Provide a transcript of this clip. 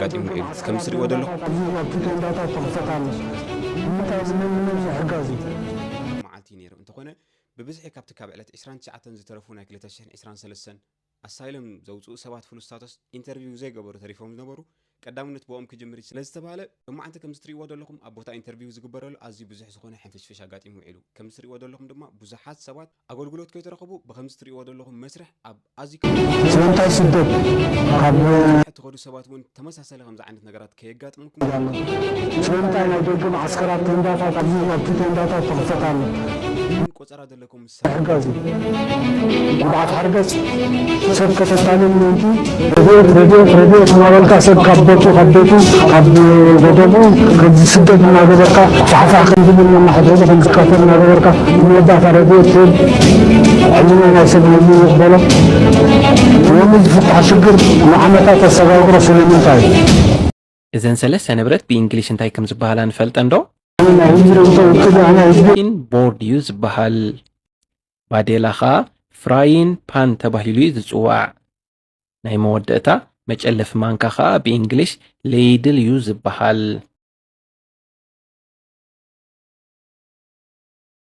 ኣጋጢሙ ውዒሉ። ከም እትሪእዎ ዘለኹም ኣብዚ ኣብቲ ቴንዳታት ተኽፈት ኣሎ። ንምንታይ እዚ መን ንመን ዝሕጋዝ እዩ? መዓልቲ እዩ ነይሩ። እንተኾነ ብብዝሒ ካብቲ ካብ ዕለት ዕስራን ትሽዓተን ዝተረፉ ናይ ክልተ ሽሕን ዕስራን ሰለስተን ኣሳይለም ዘውፅኡ ሰባት ፍሉይ ስታተስ ኢንተርቪው ዘይገበሩ ተሪፎም ዝነበሩ ቀዳምነት ብኦም ክጅምር እዩ ስለዝተባሃለ፣ ሎማዓንቲ ከም እትሪእዎ ዘለኹም ኣብ ቦታ ኢንተርቪው ዝግበረሉ ኣዝዩ ብዙሕ ዝኾነ ሕንፍሽፍሽ ኣጋጢሙ ውዒሉ። ከም እትሪእዎ ዘለኹም ድማ ብዙሓት ሰባት ኣገልግሎት ከይተረኸቡ ብከም እትሪእዎ ዘለኹም መስርሕ ኣብ ኣዝዩ ስለምንታይ ስደት ካብ ትኸዱ ሰባት እውን ተመሳሳሊ ከምዚ ዓይነት ነገራት ከየጋጥመኩም ስለምንታይ ናይ ደገ መዓስከራት ቴንዳታት ኣብዚ ኣብቲ ቴንዳታት ተኽፈት ኣሎ? ቆፀራ ዘለኩም ሕጋዝ ጉድዓት ሓርገጽ ሰብ ከተታልል ምእንቲ ረድኤት ረድኤት ረድኤት እናበልካ ሰብ ካብ ቦቱ ካብ ቤቱ ካብ ጎደቦ ከምዚ ስደት እናገበርካ ፋሕፋሕ ከምዝብል ነማሕድረሉ ከምዝካፈል እናገበርካ ንወዳእታ ረድኤት ትብል ዕልና ናይ ሰብ ነዚ ይቕበሎ። ሎሚ ዝፍታሕ ሽግር ንዓመታት ተሰጋግሮ ስለምንታይ እዩ? እዘን ሰለስተ ንብረት ብእንግሊሽ እንታይ ከም ዝበሃላ ንፈልጠን ዶ? ኣነ ናይ ህዝቢ ርኢቶ ውክል ኣነ ህዝቢ ን ቦርድ እዩ ዝበሃል። ባዴላ ኸኣ ፍራይን ፓን ተባሂሉ እዩ ዝጽዋዕ። ናይ መወዳእታ መጨለፊ ማንካ ኸኣ ብእንግሊሽ ሌይድል እዩ ዝበሃል።